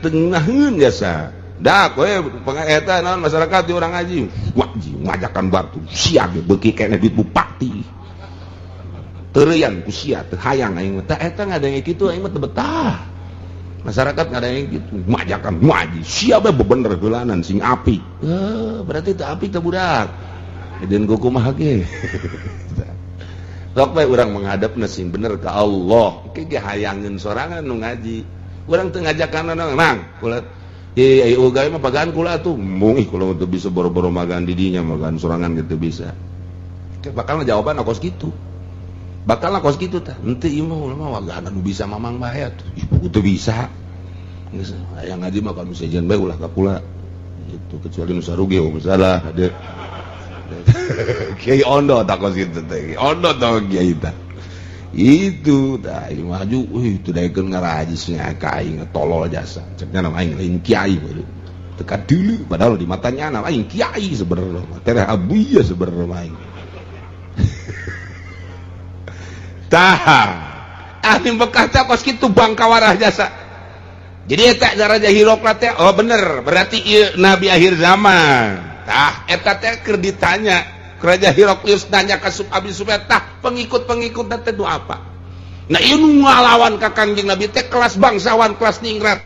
Teu ngeunaheun jasa. Dak we eta naon masyarakat di urang ngaji. Ngaji ngajakan batu sia ge beuki keneh duit bupati. Teureyan ku sia teu hayang aing mah. Tah eta ngadenge kitu aing mah teu betah. Masyarakat ngadenge kitu ngajakan ngaji sia bae bebener heulanan sing apik. Eh, berarti teu apik teh budak. Edeun kumaha ge. Sok bae urang menghadapna sing bener ka Allah. Ke ge hayangeun sorangan nu ngaji. Urang teu ngajakan mang kula. Ye, ayo gawe mah pagaan kula atuh. Mung ih kula teu bisa boro-boro magaan di dinya, magaan sorangan gitu bisa. Bakal jawaban kos kitu. Bakal kos kitu tah. Henteu ieu mah ulah mah wagahan nu bisa mamang bae atuh. Ih teu bisa. Geus hayang ngaji mah kalau sejen bae ulah ka kula. Gitu kecuali nu saruge masalah ada. Kiai Ondo tak kos kitu teh. Ondo tah kiai tah. Itu tah ieu maju euy teu daekeun ngarajisnya ka aing tolol jasa. Ceknya nama aing lain kiai bae. Teu kadulu padahal di matanya nama aing kiai sebenarnya. Tereh abuya sebenarnya aing. Tah, ahli Mekah teh kos kitu bangkawarah jasa. Jadi eta Raja Hirokla teh oh bener, berarti ieu nabi akhir zaman. Tah, eta teh keur ditanya Raja Hiroklius nanya ka Abi Sufyan, tah pengikut-pengikut teh nu apa? Nah, ieu nu ngalawan ka Kangjeng Nabi teh kelas bangsawan, kelas ningrat.